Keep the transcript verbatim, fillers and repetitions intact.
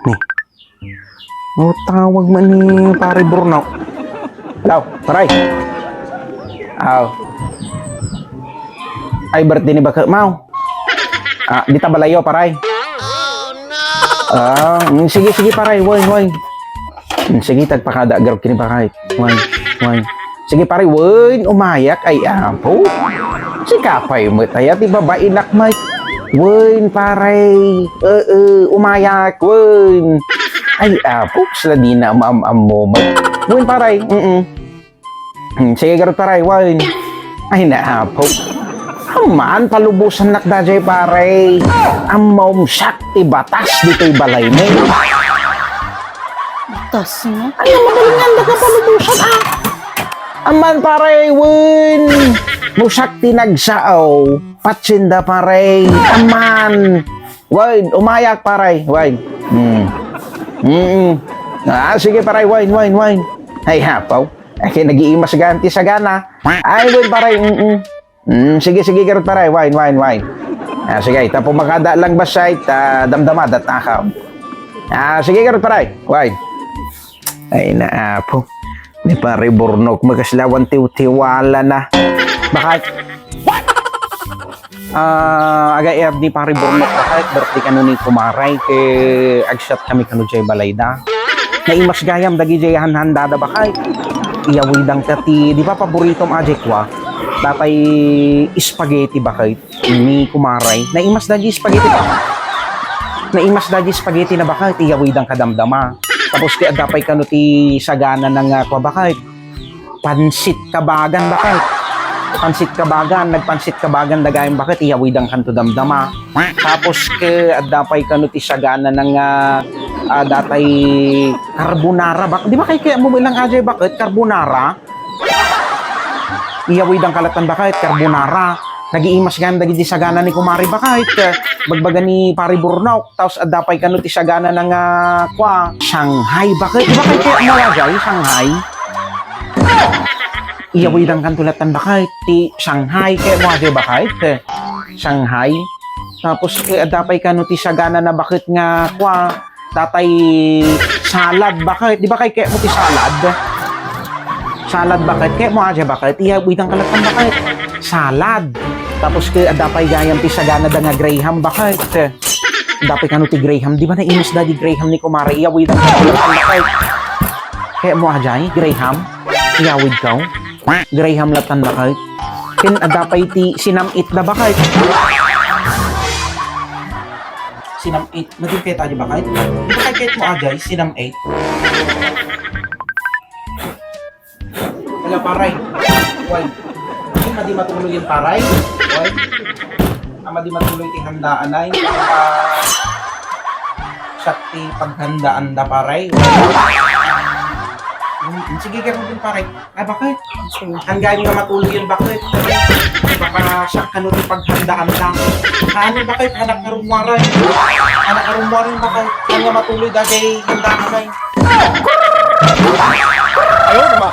Ni. O, tawag man ni Pare Burno. Hello, paray. Aw. Ay, birthday ni Baketmo. Ah, dita balayo, paray. Ah, mm, sige, sige, paray. Wen, wen. Mm, sige, agpakada garud ken ni Bakay. Wen, wen. Sige, paray, wen, umayak. Ay, apo. Sika pay met aya ti babainak, Mike. Wen, paray. Ee, umayak, wen. Ay, apo, kasla dina maam-ammo, Mike. Wen, paray. Mm-mm. Hmm, sige garud, paray, wen. Ay, naapo. Aman, palubosannak daydiay, paray. Ammom, siak ti batas ditoy balaymi. Batas nga? Ay, magaling nga, anda ka palubosan, ah. Aman, paray, wen. No siak ti nagsao, patsinda, paray. Aman. Wen, umayak, paray. Wen. Hmm. Mm. Ah, sige, paray, wen, wen, wen. Ay, apo. Ay, nagiimas gayam ti sagana. Ay, wen, paray, mm. Mm, sige, sige, garud, paray. Wen, wen, wen. Ah, sige, ta pumakada lang basay, ta damdama, datnaka. Ah, sige, garud, paray. Wen. Ay, naapo. Ni Pare Burnok, makasla awan tiwtiwala na. Bakay. Ah, aga-ayab ni Pare Burnok, bakay, birthday kano ni Kumaray, ket agsiat kami kano diay balayda. Naimas gayam dagidiay hanhandada, bakay. Iyawidangka ti, di ba, paboritom a diay kua? Datay spaghetti, bakay, ni Kumaray. Naimas dagidiay spaghetti, bakay. Naimas dagidiay spaghetti na, bakay, iyawidangka damdama. Tapos ti adda pay kano ti sagana na nga kua, bakay. Pansit kabagan, bakit? Pansit kabagan, nagpansit kabagan da gayam, bakit? Iyawidangkanto damdama. Tapos ket adda pay kano ti sagana na nga, ah, datay carbonara, bak-, di ba kay kayatmo met lang a diay, bakit? Carbonara? Iyawidangka lattan, bakit? Carbonara. Nagiimas gayam dagidiay sagana ni Kumari, bakit? Bagbaga ni Pari Burnok. Tapos adda pay kano ti sagana na nga, kua, Shanghai, bakit? Di ba kay kayatmo a diay, Shanghai? Iyawidangkanto lattan, bakit? Ti Shanghai, kayatmo a diay, bakit? Shanghai. Tapos, eh, adda pay kano ti sagana na, bakit, nga, kua, datay salad, bakit? Di ba kay kayatmo ti salad? Salad, bakit? Kayatmo a diay, bakit? Iyawidangka lattan, bakit? Salad. Tapos, ket adda pay gayam ti saganada nga Graham, bakit? Adda pay kano ti Graham. Di ba naimas daydiay Graham ni Kumari? Iyawidangka lattan, bakit? Kayatmo a diay, Graham? Iyawidka. Graham lattan, bakit? Ken adda pay ti sinam-it da, bakit? Sinam-it. Madi kayat a diay, bakit? Di ba kay kayatmo a diay, sinam-it? Hala, paray. Why? Ay, madi matuloy yan, paray. Why? Ah, madi matuloy ti handaan ay. Ah, siak ti paghandaan da, paray. Hmm, sige, ganun din, paray. Ah, bakit? Sige. Hanggang nga matuloy yan, bakit? Baka siak kano ti paghandaan da. Ah, ano, bakit? Anak nga rumwaray. Anak nga rumwaray, bakit? Hanggang matuloy, dagay handaan ay. Ayaw naman.